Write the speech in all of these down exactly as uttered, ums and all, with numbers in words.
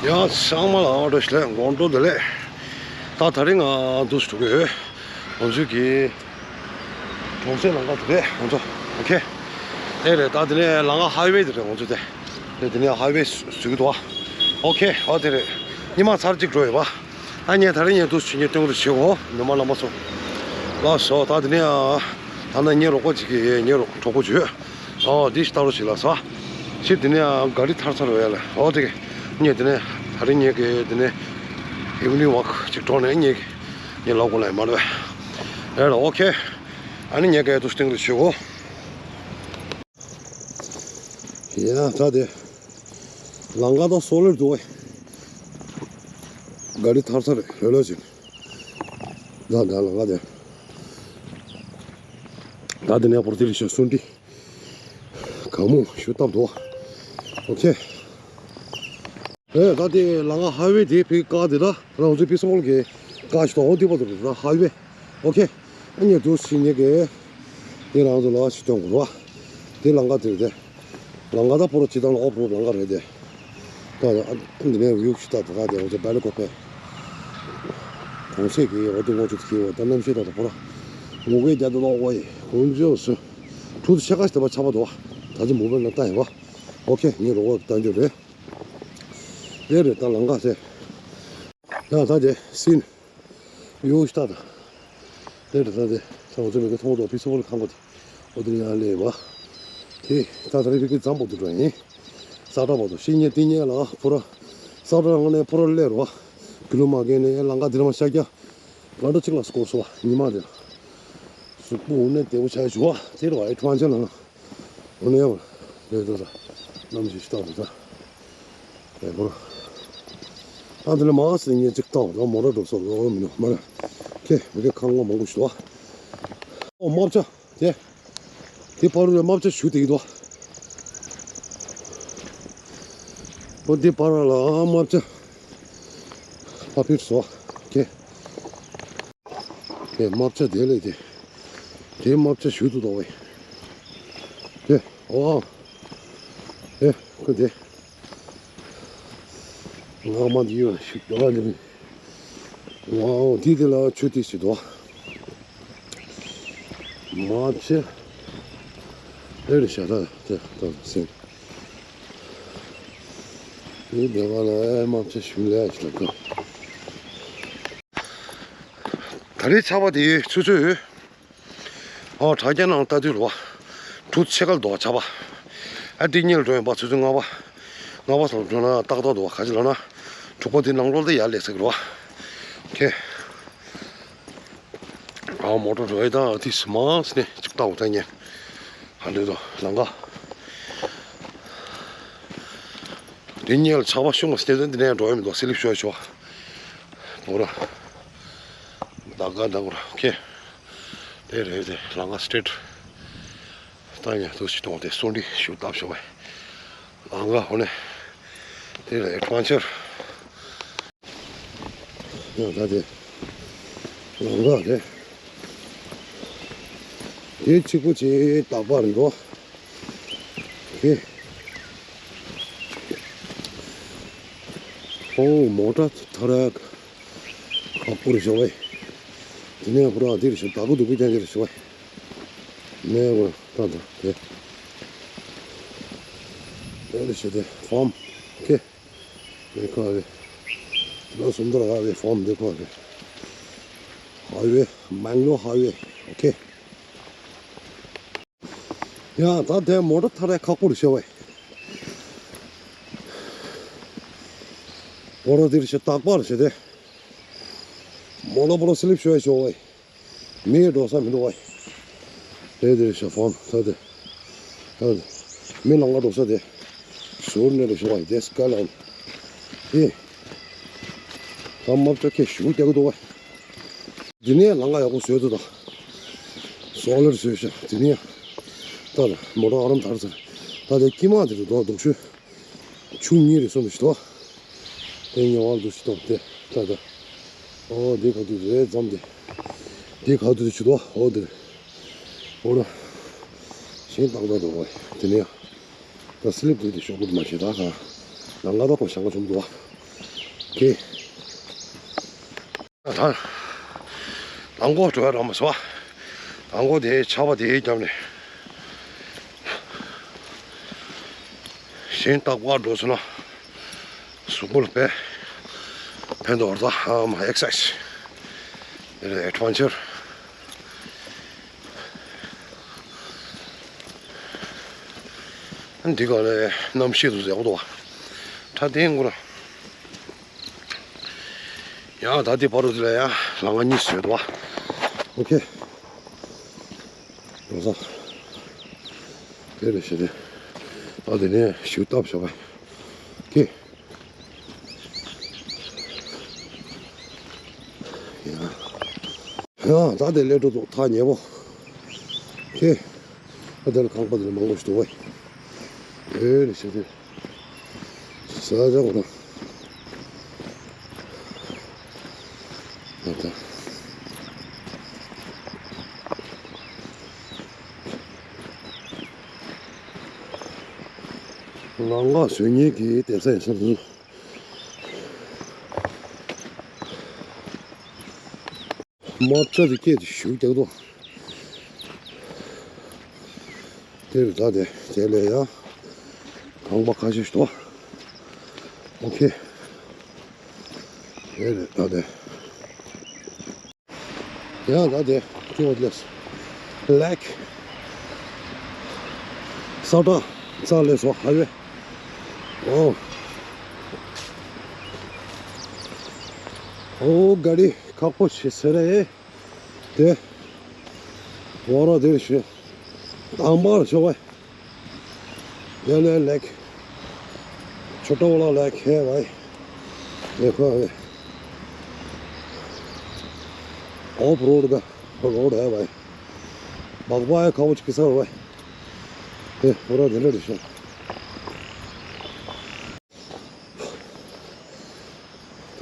ཡ་ཚང་མ་ལ་བཀྲ་ཤིས་བདེ་ལེགས། དགོང་དྲོ་བདེ་ལེགས། ད་དེ་རིང་ང་འདུག་སེ་འགྲོ་གི་ཡོད། ང་ཚོའི་གི་གྲོང་གསེབ་ལམ་ཁ་དེ་རེད། ང་ཚོ་ཨོ་ཁེ། དེ་རེད། ད་དེ་ནས་ལམ་ཁ་ཧའི་ཝེ་དེ་རེད། ང་ཚོ་དེ་དེ་དེ་ནས་ཧའི་ཝེ་བཟོ་གི་འདུག་བ། ཨོ་ཁེ། ཨོ་དེ་རེད། ཉི་མ་ཚར་གཅིག་འགྲོ་ཡོད་པ། ད་ངས་དེ་རིང་ངས་འདུག་སེ་ངས་སྟོན་གི་འདུག་བྱེད་གོ། ནུ་མ་ལ་མ་སོང་། ལགས་སོ། ད་དེ་ནས་ད་ནི་ངའི་རོགས་པ་ཅིག་གིས་ངའི་རོགས་གྲོགས་པོ་བྱོས། ཨོ་འདི་ཞིག་ལྟ་རོགས་བྱེད་ལགས་སོ། ཕྱིར་དེ་ནས་ག་རི་ཐར་ཚར་བས་ལ། ཨོ་དེ་གི་ངས་དེ་ནས་དེ་རིང་ངས་གི་དེ་ནས་ཨི་ཝི་ནིང་ཝོག་ཅིག་འགྲོ་ནས་ངས་ངས་ལོག་དགོས་ལ་མ་རེད། རེད་ལ། ཨོ་ཁེ། ཨ་ནི་ངས་གི་འདུག་སེ་སྟོན་གི་འདུག་བྱེད་གོ། ཡ་ད་དེ་ལམ་ཁ་ད་སོ་ལེར་འདུག་བས། ག་རི་ཐར་ཚར་རེད། ལྷོད་ལྷོད་ཅིག་ད་ད་ལམ་ཁ་དེ། ད་དེ་ནས་པོར་ཏི་ལི་ཤ་སུན་ཏི་གང་མོ་ཞུ་སྟབས་འདུག་ཨོ་ཁེ། ཨེ་ད་དེ་ལམ་ཁ་ཧའི་ཝེ་དེ་ཕི་ཀ་དེ་ད་རང་ཚོའི་ཕི་སི་པོལ་གི་ཀ་ཞིག་དང་འོ་དེ་པ་དེ་ར་ཧའི་ཝེ། ཨོ་ཁེ། ཨ་ནི་འདུག་སེ་ངས་གི་དེ་རང་ཚོ་ལ་ཞིག་སྟོན་དགོས་ར། དེ་ལམ་ཁ་དེ་རེད་དེ། ལམ་ཁ་ད་པོ་ར་ཅི་དང་ལ་ཨོ་པོ་ར་ལམ་ཁ་རེད་དེ། ད་ཨ་འདི་ནས་ཝིའུ་ཞིག་ལྟ་དེ་ག་དེ་འོ་ཚོ་བེ་ལི་ཀོ་ཕེ། གོང་ཚད་ཀྱི་འོ་དེ་ངོ་ཅིག་གི་འོ་ད་གནམ་གཤིས་ད་ད་པོ་ར། ངོ་གའི་རྒྱ་དེ་ལོག་བ་ཡི་གོང་ཚད་སུ། གྲུ་དུ་ཆེ་ཁ་ཞིག་དེ་པ་ཆགས་པ་འདུག་ད་ཅི་མུ་བེ་ན་ལྟ་ཡིན་པ། ཨོ་ཁེ། ངས་རོགས་པ་ལྟ་རྒྱུ་རེད། དེ་རེད་ད་ལམ་ཁ་ཟེར། ཡང་ད་དེ་སིན། ཡོ་ཤི་ཏ་ད། དེ་རེད་ད་དེ། ད་འོ་ཚོ་མི་གི་ཐོང་དོ་ཕི་སི་པོལ་ཁང་པ་དེ། འོ་དེ་ཡང་ལེ་བ། དེ་ད་ད་རེ་བི་གི་ཛམ་པོ་དུ་འགྲོ་ཡིན། ས་ཏྲ་བ་དུ་ཤི་ཉེ་ཏི་ཉེ་ལ་ཕུ་ར། ས་ཏྲ་ང་ནས་ཕུ་ར་ལེ་རོ། གི་ལུ་མ་གེ་ནས་ལམ་ཁ་དེ་ར་མ་ཤ་རྒྱ། ལ་འགྲོ་གཅིག་ལ་སྐོར་སོ་བ་ཉི་མ་དེ། གཟུགས་པོ་འུ་ནས་བདེ་བོ་ཆ་ཆུ་བ་དེ་རོ་ཨེ་ཁྲོ་ཨན་ཆ་ལ་ན། འོ་ནས་ཡང་ལས་དོ་ད། གནམ་གཤིས་ཤི་ཏོག་དོ་ད། ལས་འགོར། ཨ་འདི་ལ་མ་སེ་ངས་ཅིག་ཏོག་ད་མོ་ར་འགྲོ་སོགས་འོ་མི་ནུ་མ་ར། ཁེ་མི་ཁེ་ཁང་བ་མང་པོ་ཞིག་འདུག་ཨོ་དམར་ཆ་དེ། དེ་པར་རུ་དམར་ཆ་ཞུ་དེ་གི་འདུག་ཨོ་དེ་པར་ལ་དམར་ཆ། ཕ་ཕིར་སོ། ཁེ། དེ་དམར་ཆ་དེ་ལས་དེ། དེ་དམར་ཆ་ཞུ་དུ་དོ་བས། དེ་ཨོ། དེ་ཁོ་དེ། ང་མ་འདི་ཡོད་ཞུ་དོ་བ་འདི། ཨོ་དེ་དེ་ལ་ཆུ་དེ་ཞུ་དོ། དམར་ཆ། དེ་རེད་ཤ་ད་དེ་ད་སེང་། དེ་དེ་བ་ལ་དམར་ཆ་ཞུ་ལས་ཞུ་དོ། ད་རེས་ཆར་པ་དེ་ཆུ་ཚོད། ཨོ་དྲ་རྒྱ་ནང་ལྟ་དུས་རུ་བ། གྲུ་ཆེ་ཁ་ལ་འདུག་བ་ཆར་པ། ཨ་ཏི་ཉིལ་འགྲོ་ཡིན་པ་ཆུ་ཚོད་ལྔ་པ། ལྔ་པ་ལ་འགྲོ་ན་ཏག་ཏག་འདུག་བ་ག་ཅི་ལ་ན། དྲུག་པ་དེ་ནང་ལོགས་དེ་ཡར་སླེབས་ཟེར་གི་རུ་བ། ཁེ། ཨ་མོ་ཊ་འགྲོ་ཡི་དང་དེ་སི་མང་སི་ནས་ཅིག་ལྟ་བུ་ད་ཉན། ཧ་ལས་དོ་ལང་ག་དེ་ཉལ་ཆག་པ་ཤུང་བ་སྟེ་དེ་ནས་འགྲོ་ཡི་མི་འདུག་སི་ལིབ་ཤོར་ཤོར། འོ་ར། ད་ག་ད་གོ་ར་ཁེ། དེ་རེད་དེ་ལང་ག་སི་ཊེ་ཊི། ད་ཉལ་དུ་ཞིག་གཏོང་དེ་སོང་དྲི་ཞུ་བཏབ་ཤོག་བས། ལང་ག་འོ་ནས། དེ་རེད་ཨེ་ཌི་ཝེན་ཅར། ཡང་ད་དེ། ལང་ག་རེད། དེ་གཅིག་པོ་ཅིག་རྟག་པར་འགྲོ། ཨེ། ཨོ་མོ་ཊ་ཐ་ར་ཁག་པོ་རེད་ཤོག་བས། དེ་ནས་ཧུ་ར་དེ་རེད་ཤོག་ད་གུ་དུ་གུ་ཀྱང་དེ་རེད་ཤོག་བས། ནས་ཧུ་ར་ད་ད་དེ། དེ་རེད་ཤོག་དེ་ཧྥམ་ཁེ། དེ་ཁོ་རེད། ལོ་སུམ་ཐར་ཧ་ཝེ་ཧྥོམ་དེ་ཁོ་རེད། ཧ་ཝེ་མང་ལོ་ཧ་ཝེ་ཨོ་ཁེ། ཡང་ད་དེ་མོ་ཊ་ཐ་རེ་ཁག་པོ་རེད་ཤོག་བས། འོ་ར་དེ་རེད་ཤོག་རྟག་པར་ཤོག་དེ། མོ་ཊ་པོ་ར་སི་ལིབ་ཤོག་ཤོག་བས། མི་འགྲོ་ས་མི་འདུག་བ། དེ་དེ་ཤ་ཧྥོན་ད་དེ། ད་དེ། མི་ལང་ག་འགྲོ་ས་དེ། ཟུར་ནས་རེ་ཤོག་བ་དེ་སི་ཀ་ལན། ཨེ། ད་དམག་ཆ་ཁེ་ཞུ་རྒྱག་གི་འདུག་བ། འདི་ནས་ལང་ག་ཡག་པོ་བཟོས་འདུག་ད། སོ་ལར་བཟོས་ཤག་འདི་ནས། ད་ལ་མོ་ཊ་ཨ་རམ་དར་ཚར། ད་དེ་དཀྱིལ་མ་དེ་རུ་འདུག་འདུག་ཤོད། ཆུ་གཉིས་རེ་སོང་མི་ཤི་ཏོ། དེ་ཉེ་བར་དུ་ཤི་ཏོ་དེ་ད་ད། ཨོ་དེ་ག་དུས་རེད་འཛོམས་དེ། དེ་ག་དུས་ཤི་ཏོ་ཨོ་དེ། ཨོ་ར། ཞེང་ཏག་ཏག་འདུག་ཨོ་དེ་ནས། ད་སི་ལིབ་དེ་དེ་ཤོག་གུ་མ་ཤེས་ད་ག་ལ་ང་ད་ཁོ་ཞང་ག་ཆུང་འདུག་ ཀི། ད་དང་པོ་འགྲོ་ཡ་རག་མ་སོང་བ། དང་པོ་དེ་ཆར་པ་དེའི་རྒྱབ་ནས་ཞིང་རྟག་པར་འགྲོ་སོང་ན་གཟུགས་པོ་ལ་དཔེ་ཕན་ཐོགས་རེད། ཨ་མ་ཨེག་སར་སའི་ཛི། ཨེ་ཌི་ཝེན་ཅར། འདི་ག་ལས་གནམ་གཤིས་འདུག་ཟེར་གོ་འདུག་བ། ཁྲ་ལྡན་ཀུ་ར། ཡང་ད་འདི་བར་དུ་འདི་ལ་ཡང་ལམ་ཁ་གཉིས་བཟོས་འདུག་བ། ཨོ་ཁེ། རོ་ས། དེ་རེ་ཞེ་དེ། ད་དེ་ནས་ཞུ་བཏབ་བྱ་བ། ཁེ། ཡ། ཡ། ད་དེ་ལས་འགྲོ་འདུག་ཐག་ཉེ་པོ། ཁེ། ཨ་དེ་ལ་ཁང་པ་དེ་ལ་མང་པོ་ཞིག་འདུག་བས། ཨེ་རེ་ཞེ་དེ། ས་ཆ་གོ་ན། ཨ་ད། ལམ་ཁ་བཟོ་མཁན་གྱི་སྡེ་ཚན་ཡིན་ས་རེད། དམར་ཆ་དེ་སྐད་དེ་ཞུགས་རྒྱག་དོ། དེར་ད་དེ་དེ་ལས་ཡང་ཁང་པ་ཁ་ཤས་ཤིག་འདུག་ཨོ་ཁེ། དེ་རེད་ད་དེ། ཡང་ད་དེ་ཀི་འོ་ལེས་ལེག་ས་ཁྲ་ཙ་ལེ་སོ་ཧའི་ཝེ། ཨོ། ཨོ་ག་རི་ཁག་པོ་ཞིག་ཟེར་རེད། དེ། ཝ་ར་དེར་ཞེ། དང་པར་ཤོག་བས། ཡ་ལེ་ལེག་ཆོ་ཏོ་ཝ་ལ་ལེག་ཧེ་བའི། ཡ་ཁོ་བའི། ཨོཕ་རོཌ་ག་རོཌ་ཧེ་བའི། སྦག་སྦག་ཡ་ཁ་བོ་ཅིག་གི་ས་བའི། ཧེ་ཧོ་ར་དེ་འདྲ་རེད་ཤག་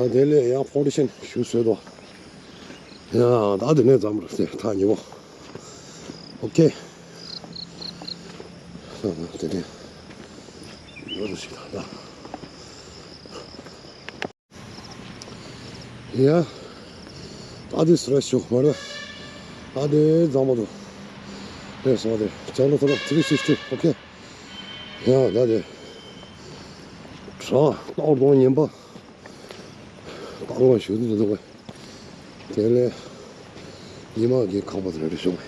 ད་དེ་ལས་ཡང་ཕོ་ཌི་ཤན་ཞུ་བཟོས་དོ། ཡང་ད་དེ་ནས་འཛོམས་རེད་ཟེར་ཐག་ཉེ་བོ། ཨོ་ཁེ། ད་ད་དེ་ནས་ཡོད་རེད་ཟེར་ད་ད། ཡ། ད་དེ་སི་རེ་ཤོ་མ་རེད། ད་དེ་འཛོམས་པ་དོ། རེད་སོང་དེ་ཅང་ལོ་ཐོ་ལོ་ཐི་རི་སིག་སི་ཊི། ཨོ་ཁེ། ཡ་ད་དེ། བྲག་ཏོག་ཏོག་ངན་པ། སྟག་ལོང་ཞུ་དུ་འདུག་པ། དེ་ལས་ཉི་མ་གི་ཁང་པ་དེ་རེ་བྱུང་བས།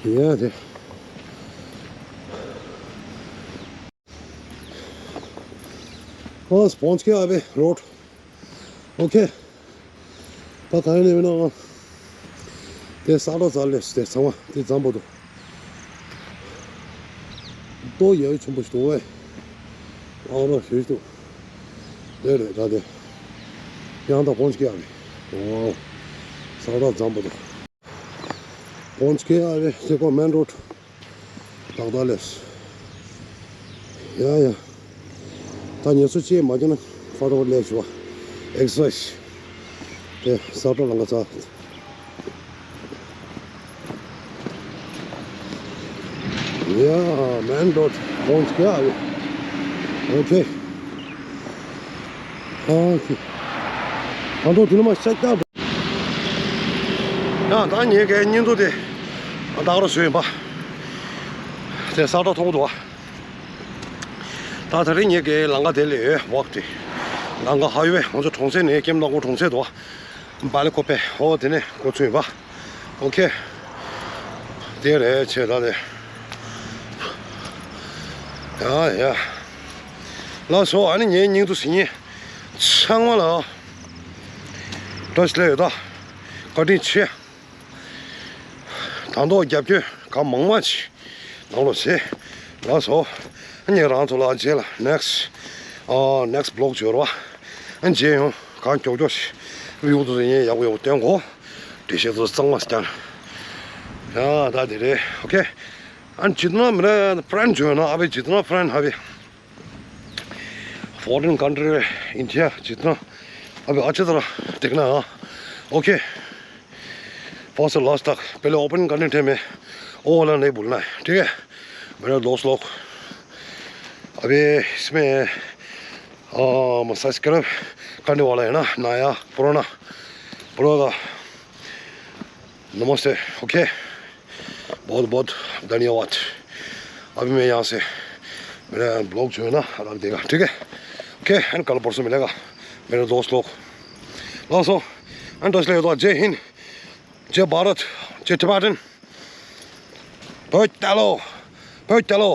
ཡ་དེ། ཨོ་སྤོན་ཁེ་ཨ་བེ་རོཌ། ཨོ་ཁེ། ད་ག་ནས་མིན་ན། དེ་ས་ལོ་ཙ་ལེ་དེ་ཚང་མ་དེ་འཛོམས་པོ་འདུག་ཏོ་ཡ་ཡི་ཆུན་པོ་ཞིག་འདུག་བས། ཨ་རོ་ཞིག་འདུག་དེ་རེད་ད་དེ། ཡང་ད་སྤོན་ཁེ་ཨ་བེ། ཨོ། ས་ལོ་འཛོམས་པོ་འདུག་སྤོན་ཁེ་ཨ་བེ་དེ་ཀོ་མེན་རོཌ། ཏག་ཏག་ལས། ཡ་ཡ། ད་ངལ་གསོ་ཅིག་མ་བྱས་ན་ཕར་རོ་ལས་ཞུ་བ། ཨེག་སར་སའི་ཛི། དེ་ས་ཁྲ་ལང་ཀ་ཚ། ཡ་མེན་རོཌ་སྤོན་ཁེ་ཨ་བེ། ཨོ་ཁེ། ཨོ་ཁེ། ད་དུང་དེ་ནས་མར་ཤ་སྟག་འགྲོ། ཡང་ད་ངེད་ཀྱི་བརྙན་ཐུང་དེ་བཏང་རོགས་ཞུས་ཡིན་པ། དེ་ས་ཁྲ་མཐོང་འདུག་བ། ད་དེ་རིང་ངེད་ཀྱི་ལམ་ཁ་དེ་ལས་ཡོད་ཝོག་དེ། ལམ་ཁ་ཧའི་ཝེ་ང་ཚོ་གྲོང་གསེབ་ནས་ཀེམ་ནག་པོ་གྲོང་གསེབ་འདུག་བ། བ་ལི་ཀོ་པེ་ཧོ་དེ་ནས་འགོ་ཚུགས་ཡིན་པ། ཨོ་ཁེ། དེ་རེད་ཆེ་ད་དེ། ཡ་ཡ། ལགས་སོ། ཨ་ནི་ངའི་བརྙན་ཐུང་གཟིགས་མཁན་ཚང་མ་ལ་བཀྲ་ཤིས་བདེ་ལེགས་ཡོད་ད། བཀའ་དྲིན་ཆེ། དང་ཐོག་རྒྱབ་སྐྱོར་གང་མང་མང་ཅིག་གནང་རོགས་བྱེད། ལགས་སོ། ངས་རང་ཚོ་ལ་རྗེས་ལ་ནེག་སི་ཊི། ཨ་ནེག་སི་ཊི་བི་ལོག་བྱོས་རོགས། རྗེས་ཡོང་གང་མགྱོགས་མགྱོགས་ཤིག་བི་ཡུ་དུ་ངས་ཡག་པོ་ཡག་པོ་སྟོན་གོ། འགྲེལ་བཤད་ཚོ་གཙང་མ་ཞིག་བསྐྱངས། ཡ་ད་དེ་རེད། ཨོ་ཁེ། ཨ་ཇི་ཏ་ན་མེ་ར་ཕ་རན་ཇོ་ན་ཨ་བེ། ཇི་ཏ་ན་ཕ་རན་ཨ་བེ། فارن کنٹری، انڈیا جتنا، ابھی اچھی طرح دیکھنا، ہاں۔ اوکے۔ فرسٹ سے لاسٹ تک پہلے اوپن کرنے ٹائم میں وہ والا نہیں بھولنا ہے، ٹھیک ہے میرے دوست لوگ۔ ابھی اس میں हाँ, मसाज करने वाला है ना, नया, पुराना, पुराना। नमस्ते, ओके। बहुत बहुत धन्यवाद। अभी मैं यहाँ से मेरा ब्लॉग जो है ना, आराम देगा, ठीक है? ओके, एंड कल परसों मिलेगा मेरे दोस्त लोग। दोस्तों, एंड दोस्त लोग, जय हिंद, जय भारत, जय टिबेटन। बहुत चलो, बहुत चलो।